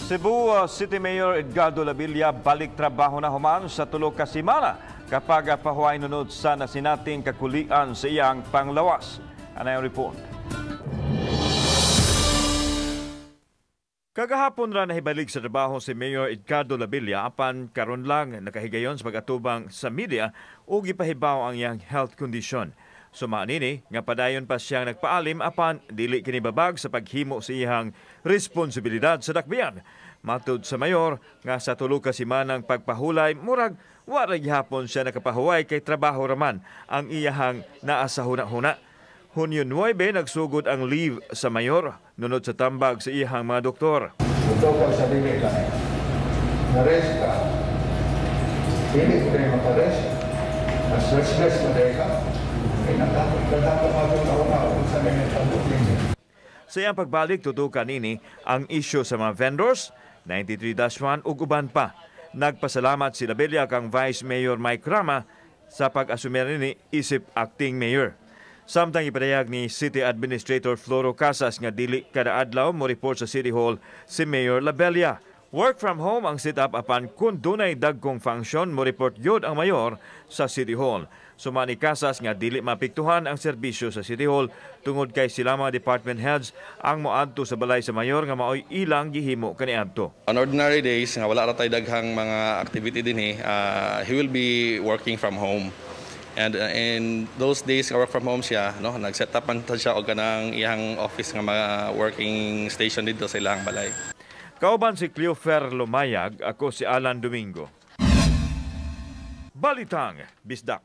Cebu City Mayor Edgardo Labilla balik trabaho na human sa 3 ka semana kapag pahuway nunod sa nasinating kakulian sa iyang panglawas. Ano yung report? Kagahapon ra nahibalik sa trabaho si Mayor Edgardo Labilla, apan karon lang nakahigayon sa pag-atubang sa media ug gipahibaw ang iyang health condition. Suma nini nga padayon pa siyang nagpaalim, apan dili kini babag sa paghimo sa iyang responsibilidad sa dakbayan. Matud sa mayor nga sa 3 ka semanang pagpahulay, murag wa ra gihapon siya nakapahuway kay trabaho raman ang iyahang naa sa huna-huna. Hunyo 9 nagsugod ang leave sa mayor nunod sa tambag sa iyahang mga doktor. Ito ka sa dili ka. Na-rest ka. Dili ko na makarest. Mas restless na dahil ka. Kaya nagkatapos na sa mga. Sa iyang pagbalik, tutukan nini ang isyu sa mga vendors, 93-1 ug uban pa. Nagpasalamat si Labella kang Vice Mayor Mike Rama sa pag-asumir nini isip acting mayor. Samtang ipadayag ni City Administrator Floro Casas nga dili kada adlaw mo report sa City Hall si Mayor Labella. Work from home ang setup, apan kung dunay dagkong function, mo report yun ang mayor sa City Hall. Suma ni Casas nga dili mapiktuhan ang serbisyo sa City Hall tungod kay sila mga department heads ang moadto sa balay sa mayor nga maoy ilang gihimo kaniadto. On ordinary days nga wala ra tay daghang mga activity dinhi, he will be working from home. And in those days nga work from home siya, no, nag-set up man siya og kanang iyang office nga mga working station dito sa ilang balay. Kauban si Cleofer Lumayag, ako si Alan Domingo. Balitang Bisdak.